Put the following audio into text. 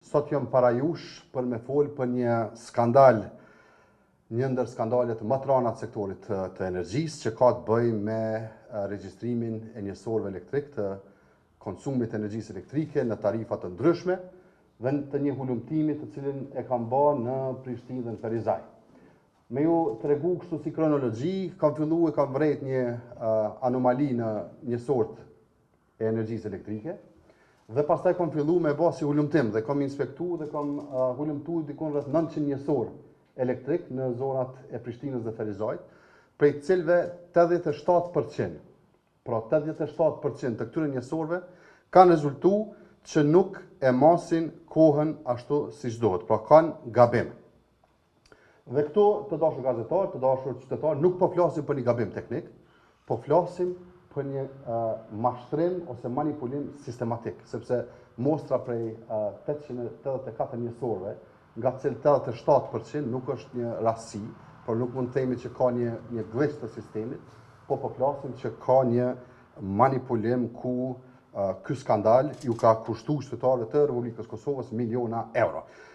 Sot jam para jush për me fol për një skandal, një ndër skandalet më të rana të sektorit të, të energjisë që ka të bëjë me regjistrimin e njësorëve elektrik të konsumit të energjisë elektrike në tarifa të ndryshme dhe të një hulumtimi të cilin e kam ba në Prishtinë dhe në Ferizaj. Me ju tregu kështu si kronologji, kam fillu e kam vrejt një anomali në njësorët e energjisë elektrike dhe pastaj kam fillu me ba si hulumtim dhe kam inspektu dhe kam hulumtu dikun rreth 900 njësorë elektrik në zonat e Prishtinës dhe Ferizajt, prej të cilëve 87%, pra 87% të këtyre njësorëve kanë rezultu që nuk e masin kohën ashtu siç duhet, pra kanë gabim. Dhe këtu, të dashur gazetarë, të dashur qytetarë, nuk po flasim për një gabim teknik, po flasim për një mashtrim ose manipulim sistematik, sepse mostra prej 884 njësorëve, nga të cilët 87% nuk është një rastësi, por nuk mund të themi që ka një një glitch të sistemit, po po flasim që ka një manipulim ku ky skandal ju ka kushtu qytetarëve të Republikës Kosovës miliona euro.